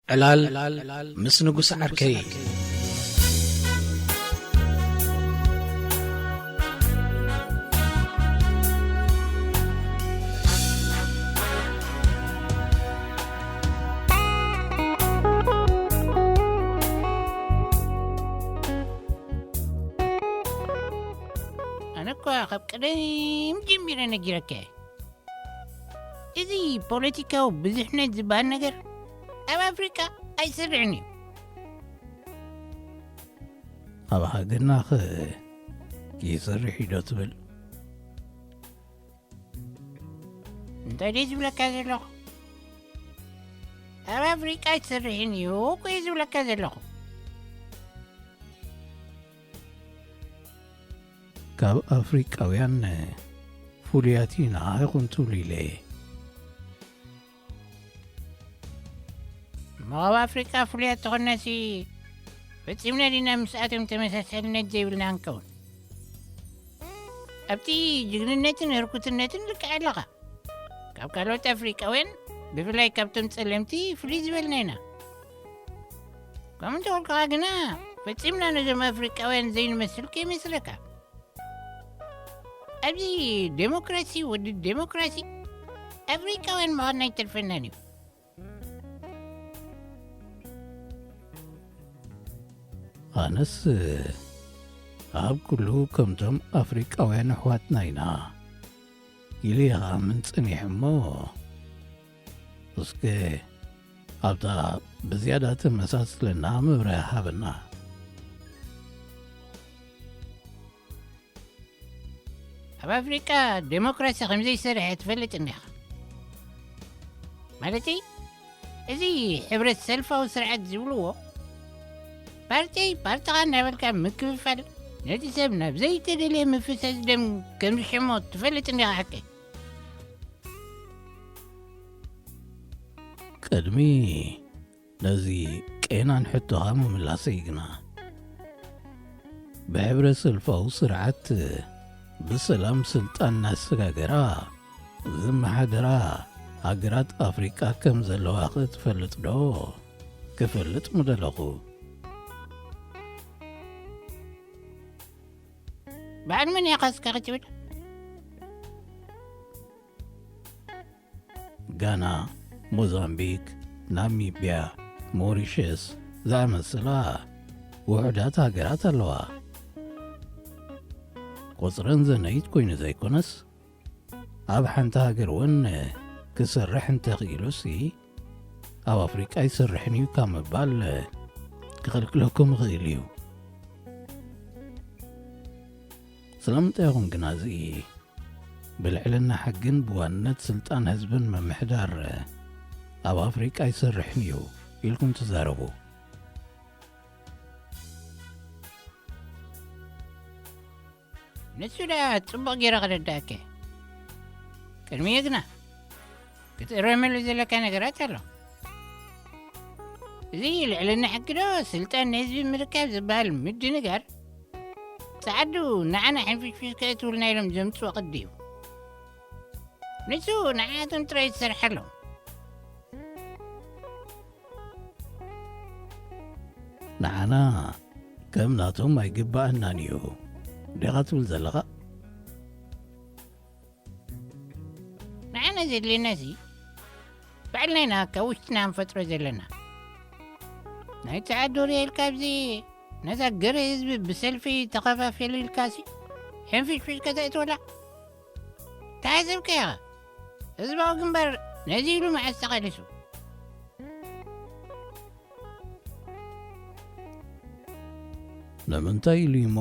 ዕላል ምስ ንጉስ ዓርከይ። ኣነ እኳ ካብ ቀደም ጀሚረ ነጊረካ እየ። እዚ ፖለቲካዊ ብዙሕነት ዝበሃል ነገር ኣብ ኣፍሪቃ ኣይሰርሕን እዩ። ኣብ ሃገርና ኸ ይሰርሕ እዩ ዶ ትብል? እንታይ ደይ ዝብለካ ዘለኹ? ኣብ ኣፍሪቃ ኣይሰርሕን እዩ እኮ እየ ዝብለካ ዘለኹ። ካብ ኣፍሪቃውያን ፍሉያት ኢና ይኹን ትብሉ ኢለ እየ። እሞ ካብ ኣፍሪቃ ፍሉያት ተኾንናሲ፣ ፈጺምና ዲና ምስኣቶም ተመሳሳልነት ዘይብልና ክንከውን? ኣብቲ ጅግንነትን ህርኩትነትን ልክዕ ኣለኻ። ካብ ካልኦት ኣፍሪቃውያን፣ ብፍላይ ካብቶም ጸለምቲ፣ ፍልይ ዝበልና ኢና። ከምኡ እንተበልኩኻ ግና፣ ፈጺምና ነዞም ኣፍሪቃውያን ዘይንመስል ከይመስለካ። ኣብዚ ዴሞክራሲ ወዲ ዴሞክራሲ ኣፍሪቃውያን ምዃንና ኣይተርፈናን እዩ። ኣነስ ኣብ ኩሉ ከምቶም ኣፍሪቃውያን ኣሕዋትና ኢና ኢለ ይኣምን ጸኒሐ እሞ፣ እስከ ኣብታ ብዝያዳ ተመሳስለና መብርሂ ሃበና። ኣብ ኣፍሪቃ ዴሞክራሲ ከም ዘይሰርሐ ትፈልጥ እንዲኻ? ማለተይ፣ እዚ ሕብረት ሰልፋዊ ስርዓት ዝብልዎ፣ ፓርቲይ ፓርትኻ እናበልካ ምክፍፋል፣ ነቲ ሰብ ናብ ዘይተደልየ ምፍሳስ ደም ከም ዝሸሞ ትፈልጥ እንዲኻ ሓቀይ? ቅድሚ ነዚ ቄናን ሕቶኻ ምምላሰይ ግና፣ ብሕብረ ሰልፋዊ ስርዓት ብሰላም ስልጣን እናሰጋገራ ዝመሓደራ ሃገራት ኣፍሪቃ ከም ዘለዋ ኸ ትፈልጥ ዶ? ክፈልጥ ምደለኹ። በዓል መን ኢኻ እስከ ክትብል? ጋና፣ ሞዛምቢክ፣ ናሚብያ፣ ሞሪሸስ ዝኣመሰላ ውሑዳት ሃገራት ኣለዋ። ቁጽረን ዘነይት ኮይኑ ዘይኮነስ፣ ኣብ ሓንቲ ሃገር እውን ክሰርሕ እንተኽኢሉሲ፣ ኣብ ኣፍሪቃ ኣይሰርሕን እዩ ካብ ምባል ክኽልክለኩም ይኽእል እዩ። ስለምንታይ ይኹን ግና እዚ ብልዕልና ሕግን ብዋንነት ስልጣን ህዝብን ምምሕዳር ኣብ ኣፍሪቃ ኣይሰርሕን እዩ ኢልኩም ትዛረቡ? ንሱ ደኣ ጽቡቕ ገይረ ክረዳእከ። ቅድሚኡ ግና ክትእረመሉ ዘለካ ነገራት ኣሎ። እዚ ልዕልና ሕጊ ዶ ስልጣን ንህዝቢ ምርካብ ዝበሃል ምድንጋር፣ ጸዓዱ ንዓና ሕንፍሽፍሽ ከእትውልና ኢሎም ዘምጽዎ ቅዲ እዩ። ንሱ ንዓኣቶም ጥራይ ዝሰርሐሎም። ንዓና ከም ናቶም ኣይግባኣናን እዩ ዲኻ ትብል ዘለኻ? ንዓና ዘድልየና እዚ ባዕልና ኢና ካብ ውሽጥና ንፈጥሮ ዘለና። ናይ ጸዓዱ ርየ ኢልካ ኣብዚ ነዛ ገረ ህዝቢ ብሰልፊ ተኸፋፊሉ ኢልካሲ ሕንፍሽፍሽ ከተእትወላ? ተሓሰብካ ኢኻ። ህዝባዊ ግንባር ነዚ ኢሉ መዓስ ተቓሊሱ? ንምንታይ ኢሉ እሞ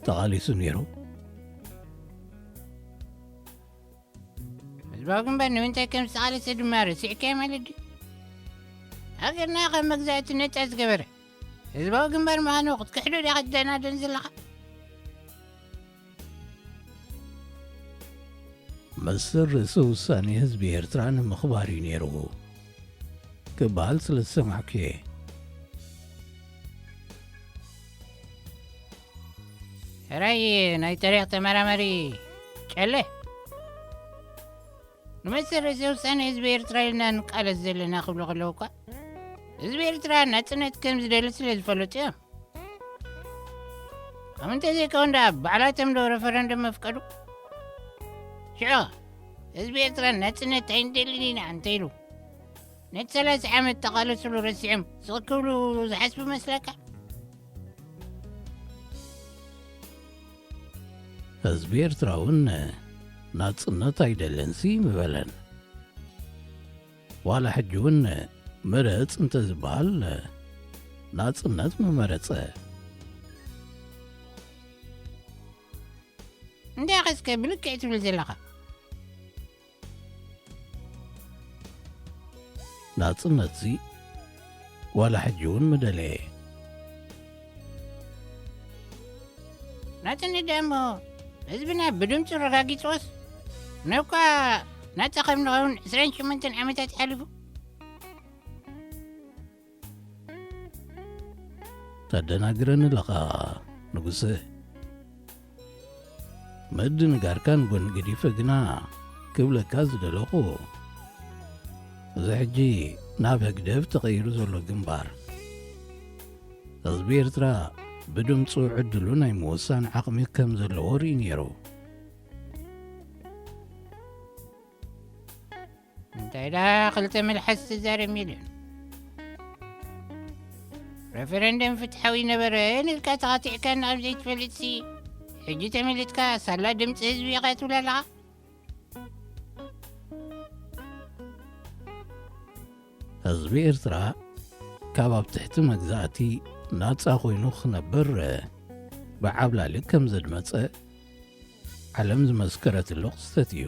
ተቓሊሱ ነይሩ? ህዝባዊ ግንባር ንምንታይ ከም ዝተቓለሰ ድማ ረሲዕካዮ ማለት ድዩ? ሃገርና ካብ መግዛእቲ ነጻ ዝገበረ ህዝባዊ ግንባር ምዃኑ ክትክሕዶ ዲኻ ትደናደን ዘለኻ? መሰል ርእሰ ውሳኔ ህዝቢ ኤርትራ ንምኽባር እዩ ነይሩ ክበሃል ስለ ዝሰማዕኩ እየ። ሕራይ ናይ ታሪኽ ተመራማሪ ጨለ፣ ንመሰል ርእሰ ውሳኔ ህዝቢ ኤርትራ ኢልና ንቃለስ ዘለና ክብሉ ከለዉ እኳ፣ ህዝቢ ኤርትራ ናጽነት ከም ዝደሊ ስለ ዝፈለጡ እዮም። ከም እንተዘይከውን ደኣ ባዕላቶም ዶ ረፈረንደም መፍቀዱ? ሽዑ ህዝቢ ኤርትራ ናጽነት ኣይንደልን ኢና እንተኢሉ፣ ነቲ ሰላሳ ዓመት ተቓለስሉ ረሲዖም ስቕ ክብሉ ዝሓስቡ መስለካ? ህዝቢ ኤርትራ እውን ናጽነት ኣይደልን ሲ ምበለን። ዋላ ሕጂ እውን ምረጽ እንተ ዝበሃል ናጽነት ምመረጸ። እንታይ ኸስከ ብልክዕ ትብል ዘለኻ? ናጽነትሲ ዋላ ሕጂ እውን ምደለየ። ናጽነት ደኣ እሞ ህዝብና ብድምፁ ረጋጊፅዎስ ነኳ ናጻ ከም ንኸውን ዕስራን ሸሞንተን ዓመታት ሓሊፉ። ተደናግረኒ ኣለኻ ንጉሰ። ምድንጋርካ ንጎኒ ገዲፈ ግና ክብለካ ዝደለኹ፣ እዚ ሕጂ ናብ ህግደፍ ተቐይሩ ዘሎ ግንባር፣ ህዝቢ ኤርትራ ብድምፁ ዕድሉ ናይ ምውሳን ዓቕሚ ከም ዘለዎ ርኢ ነይሩ። እንታይ ደኣ ክልተ መልሓስ ትዛረብ ሚልዮን? ሬፈረንደም ፍትሓዊ ነበረ ንልካ ተኻቲዕካና ኣብ ዘይትፈልጥሲ፣ ሕጂ ተመሊጥካ ሳላ ድምፂ ህዝቢ ኢኻ ትብል ኣለኻ? ህዝቢ ኤርትራ ካብ ኣብ ትሕቲ መግዛእቲ ናጻ ኮይኑ ክነብር ብዓብላሊ ከም ዘድመጸ ዓለም ዝመስከረትሉ ክስተት እዩ።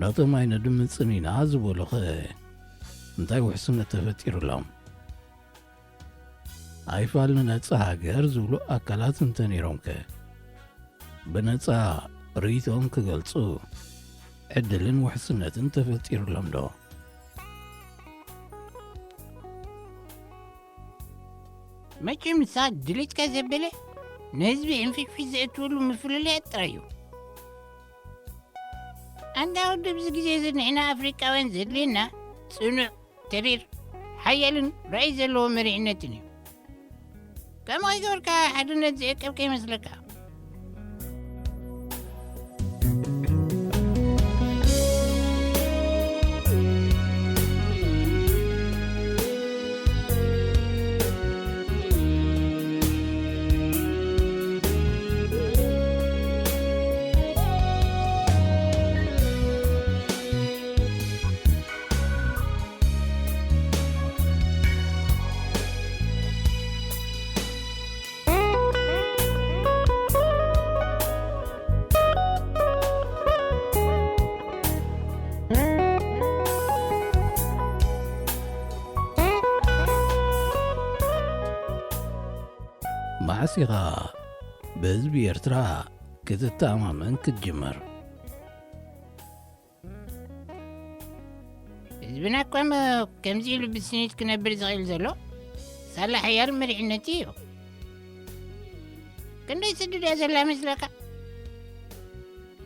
ነቶም ኣይነድምጽን ኢና ዝበሉኸ እንታይ ውሕስነት ተፈጢሩሎም? ኣይፋል ንነጻ ሃገር ዝብሉ ኣካላት እንተነይሮምከ ብነጻ ርእይቶኦም ክገልጹ ዕድልን ውሕስነትን ተፈጢሩሎም ዶ? መቸም ንስኻ ድሌትካ ዘበለ ንህዝቢ ሕንፍሽፍሽ ዘእትወሉ ምፍልላያት ጥራይ እዩ። ኣንታ ወዲ፣ ኣብዚ ግዜ እዚ ንሕና ኣፍሪቃውያን ዘድልየና ጽኑዕ፣ ተሪር፣ ሓያልን ራእይ ዘለዎ መሪሕነትን እዩ። ከምኡ ከይገበርካ ሓድነት ዝዕቀብ ከይመስለካ። መዓስ ኢኻ ብህዝቢ ኤርትራ ክትተኣማመን ክትጅምር? ህዝብና እኳ እሞ ከምዚ ኢሉ ብስኒት ክነብር ዝኽእል ዘሎ ሳላ ሓያል መሪሕነት እዩ። ክንደይ ስድድ እያ ዘላ መስለካ?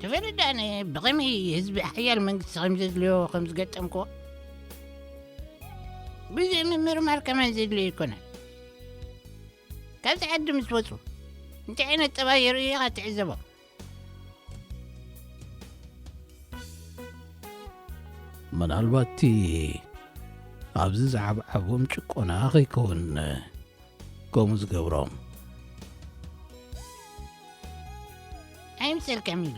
ትፈልጥ ዳኣ ኣነ ብኸመይ ህዝቢ ሓያል መንግስቲ ከም ዘድልዮ ከም ዝገጠምክዎ? ብዙሕ ምምርማር ከማን ዘድልዮ ኣይኮነን። ካብዚ ዓዲ ምስ ወጹ እንታይ ዓይነት ጠባይ የርእዩ ኢኻ ትዕዘቦም። ምናልባት እቲ ኣብዚ ዝዓብዓቦም ጭቆና ከይከውን ከምኡ ዝገብሮም። ኣይምሰልካ ሚሊ።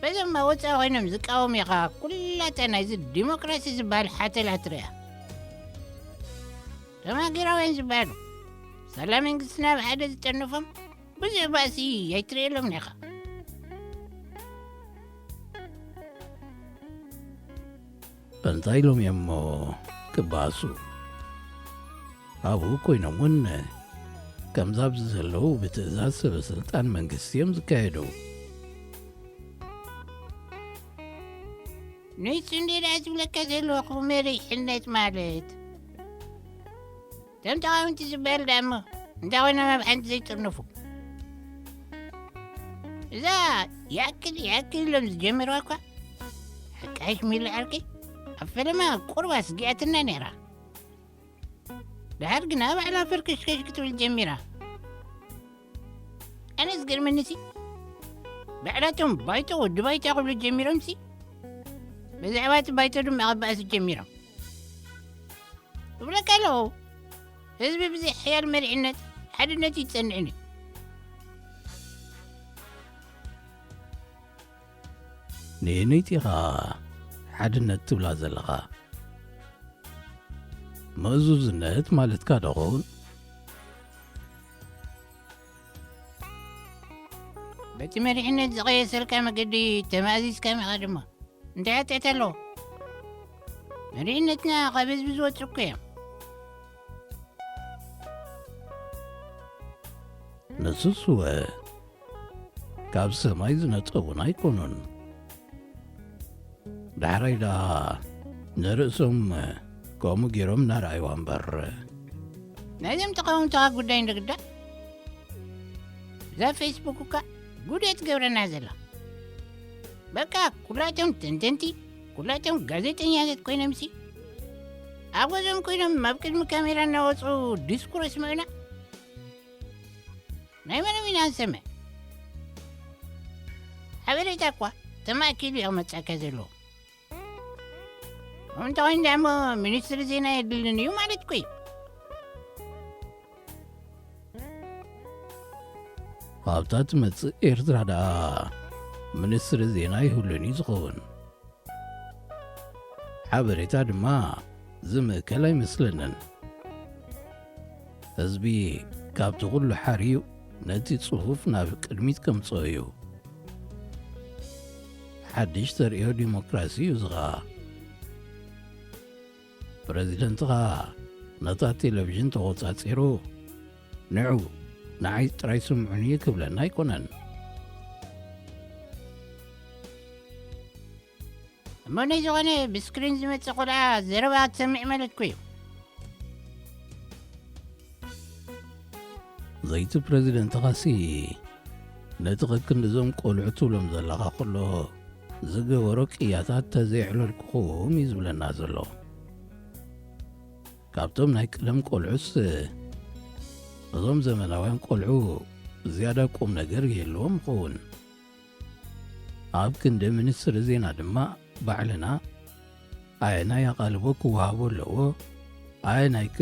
በዞም ኣብ ወፃኢ ኮይኖም ዝቃወሙ ኢኻ ኩላታ ናይዚ ዲሞክራሲ ዝበሃል ሓተላ ትሪኣ። ተማጊራውያን ዝበሃሉ ሳላ መንግስትና ኣብ ሓደ ዝጠነፎም ብዙሕ ባእሲ ኣይትርእየሎም ኢኻ። እንታይ ኢሎም እዮም እሞ ክበኣሱ? ኣብኡ ኮይኖም እውን ከምዚ ኣብዚ ዘለዉ ብትእዛዝ ሰበ ስልጣን መንግስቲ እዮም ዝካየዱ። ንሱ እንዴ ደኣ ዝብለካ ዘለኹ መሪሕነት ማለት እቶም ተቓወምቲ ዝበሃል ደኣ እሞ እንታይ ኮይኖም ኣብ ሓንቲ ዘይጥርንፉ? እዛ ይኣክል ይኣክል ኢሎም ዝጀመርዋ እኳ ሓቃይሽ ሚሊ ዓርከይ ኣብ ፈለማ ቁሩብ ኣስጊኣትና ነይራ። ድሓር ግና ባዕላ ፈርከሽከሽ ክትብል ጀሚራ። ኣነ ዝገርመኒሲ፣ ባዕላቶም ባይቶ ወዲ ባይቶ ክብሉ ጀሚሮምሲ፣ ብዛዕባ እቲ ባይቶ ድማ ክበኣሱ ጀሚሮም። እብለካ ኣለኹ፣ ህዝቢ ብዘይ ሓያል መሪሕነት ሓድነት ይጸንዕን እዩ። ንየነይቲ ኢኻ ሓድነት ትብላ ዘለኻ? ምእዙዝነት ማለትካ ዶ ኸውን? በቲ መሪሕነት ዝቐየሰልካ መገዲ ተማእዚዝካ ኢኻ ድማ። እንታይ ሓጢኣት ኣለዎ? መሪሕነትና ካብ ህዝቢ ዝወፁ እኮ እዮም። ንሱስ እወ፣ ካብ ሰማይ ዝነጸጉን ኣይኮኑን። ዳሕራይ ደኣ ንርእሶም ከምኡ ገይሮም እናረኣይዋ እምበር። ናይዞም ተቃወምትኻ ጉዳይ እንደግዳ እዛ ፌስቡክ እኳ ጉድ እያ ትገብረና ዘላ። በቃ ኩላቶም ተንተንቲ፣ ኩላቶም ጋዜጠኛታት ኮይኖምሲ ኣብ ገዝኦም ኮይኖም ኣብ ቅድሚ ካሜራ እናወፁ ዲስኩር የስምዑና። ናይ መን ኢና ንሰምዕ? ሓበሬታ እኳ ተማእኪሉ እዩ ክመፀካ ዘለዎ። ከምኡ እንተኾይኑ ደኣ እሞ ሚኒስትሪ ዜና የድልን እዩ ማለት እኮ እዩ። ኣብታ ትመጽእ ኤርትራ ደኣ ሚኒስትሪ ዜና ይህሉን እዩ ዝኸውን። ሓበሬታ ድማ ዝምእከል ኣይመስለንን። ህዝቢ ካብቲ ኩሉ ሓርዩ ነቲ ጽፉፍ ናብ ቅድሚት ከምጽኦ እዩ። ሓድሽ ተርእዮ ዲሞክራሲ እዩ እዚ ኸኣ። ፕረዚደንት ኸኣ ነታ ቴሌቪዥን ተቖጻጺሩ ንዑ ንዓይ ጥራይ ስምዑኒ ክብለና ኣይኮነን። እሞ ናይ ዝኾነ ብስክሪን ዝመጽእ ቆልዓ ዘረባ ትሰምዕ ማለት እኮ እዩ። ዘይቲ ፕረዚደንትኻሲ ነቲ ከክንድዞም ቆልዑ ትብሎም ዘለኻ ከሎ ዝገበሮ ቅያታት ተዘይዕለልኩኹም እዩ ዝብለና ዘሎ። ካብቶም ናይ ቀደም ቆልዑስ እዞም ዘመናውያን ቆልዑ ዝያዳ ቁም ነገር ይህልዎም ይኸውን። ኣብ ክንዲ ሚኒስትሪ ዜና ድማ ባዕልና ኣየናይ ኣቓልቦ ክወሃቦ ኣለዎ፣ ኣየናይከ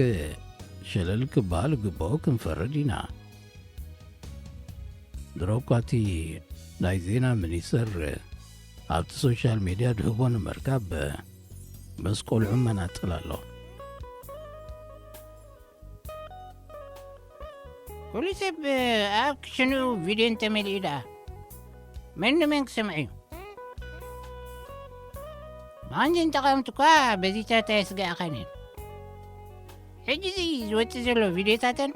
ሸለል ክበሃል ግብኦ ክንፈርድ ኢና። ድሮ እኳ እቲ ናይ ዜና ሚኒስተር ኣብቲ ሶሻል ሜድያ ድህቦ ንምርካብ ምስ ቆልዑ መናጥል ኣሎ። ኩሉ ሰብ ኣብ ክሽንኡ ቪድዮ እንተመሊኡ ደኣ መን ንመን ክሰምዕ እዩ? ብኸምዚ እንተቐምቲ እኳ በዚታት ኣየስግኣኻን እየን። ሕጂ እዚ ዝወፅእ ዘሎ ቪድዮታተን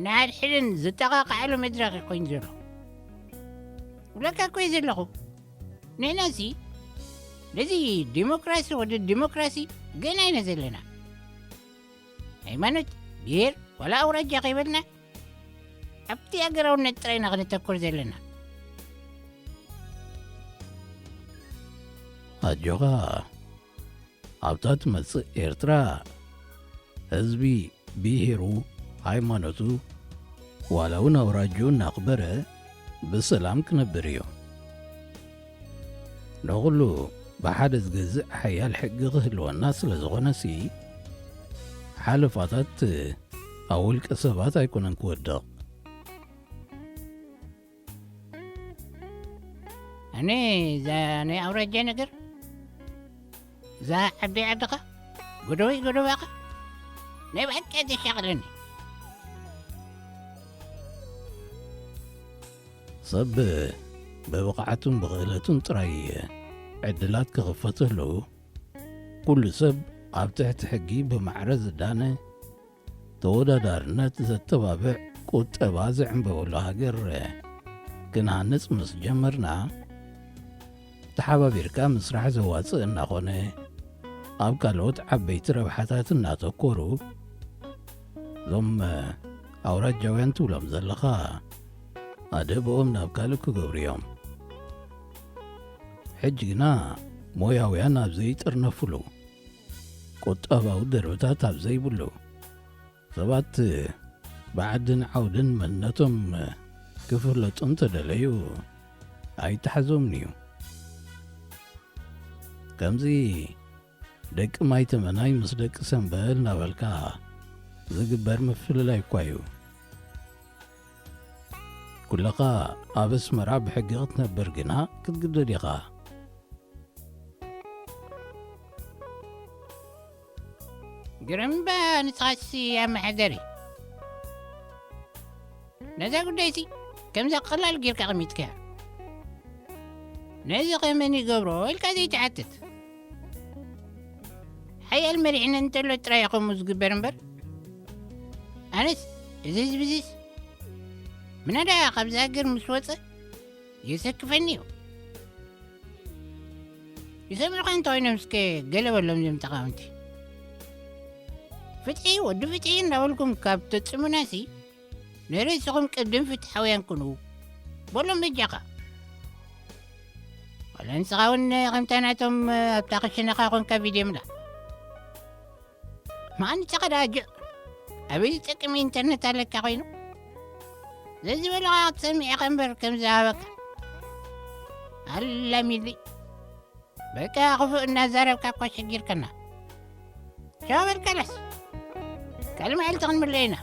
ንሓድሕደን ዝጠቓቕዓሉ መድረኽ እዩ ኮይኑ ዘሎ። እብለካ እኮ እዩ ዘለኹ። ንሕናሲ ነዚ ዲሞክራሲ ወደ ዲሞክራሲ ገና ኢና ዘለና። ሃይማኖት፣ ብሄር ዋላ ኣውራጃ ከይበልና ኣብቲ ኣገራውነት ጥራይ ኢና ክነተኩር ዘለና። ኣጆኻ ኣብታ ትመጽእ ኤርትራ ህዝቢ ብሄሩ፣ ሃይማኖቱ ዋላ እውን ኣውራጅኡ እናኽበረ ብሰላም ክነብር እዩ። ንኹሉ ብሓደ ዝገዝእ ሓያል ሕጊ ክህልወና ስለ ዝኾነሲ ሓለፋታት ኣብ ውልቀ ሰባት ኣይኮነን ክወድቕ። ኣነ እዛ ናይ ኣውራጃ ነገር እዛ ዓዲ ዓድኻ ጎደወይ ጎደዋኻ ናይ ብሓቂ ተሻቕለኒ። ሰብ ብብቕዓቱን ብኽእለቱን ጥራይ ዕድላት ክኽፈተሉ ኩሉ ሰብ ኣብ ትሕቲ ሕጊ ብማዕረ ዝዳነ ተወዳዳርነት ዘተባብዕ ቁጠባ ዝዕንበበሉ ሃገር ክንሃንጽ ምስ ጀመርና ተሓባቢርካ ምስራሕ ዘዋጽእ እናኾነ ኣብ ካልኦት ዓበይቲ ረብሓታት እናተኮሩ እዞም ኣውራጃውያን ትብሎም ዘለኻ ኣደብኦም ናብ ካልእ ክገብሩ እዮም። ሕጂ ግና ሞያውያን ኣብ ዘይጥርነፍሉ፣ ቁጠባዊ ደርብታት ኣብ ዘይብሉ፣ ሰባት ብዓድን ዓውድን መንነቶም ክፍለጡ እንተደለዩ ኣይተሓዞምን እዩ። ከምዚ ደቂ ማይ ተመናይ ምስ ደቂ ሰምበል እናበልካ ዝግበር ምፍልላይ እኳ እዩ። ኩለኻ ኣብ ኣስመራ ብሕጊ ክትነብር ግና ክትግደድ ኢኻ። ግርምባ ንስኻሲ ኣመሓደሪ ነዛ ጉዳይሲ ከምዛ ቀላል ጌርካ ኣቐሚጥካያ። ነዚ ከመን ይገብሮ ኢልካ ዘይትሓትት። ሓያል መሪሕነት እንተሎ ጥራይ እዩ ከምኡ ዝግበር እምበር። ኣነስ እዚ ህዝቢ እዚስ ምናዳ ካብዚ ሃገር ምስ ወፀ የሰክፈኒ እዩ። ይሰምዑኻ እንተኾይኖም እስከ ገለ በሎም እዞም ተቓወምቲ። ፍትሒ ወዲ ፍትሒ እንዳበልኩም ካብ ተጽሙናሲ ንርእስኹም ቅድም ፍትሓውያን ኩኑ በሎም በጃኻ። ዋላ ንስኻ እውን ከምታ ናቶም ኣብታ ክሽነኻ ኮንካ ቪድዮ ምላ። ማን ተቐዳጅእ ኣበይ ዝጠቅም ኢንተርነት ኣለካ ኮይኑ ዘዝበለኻ ክትሰምዕ ኢኻ እምበር ከም ዝሃበካ ኣላሚሊ በቃ ክፉእ እናዛረብካ እኳ ሸጊርከና። ቻው በል ከለስ ካልእ መዓልቲ ክንምለየና።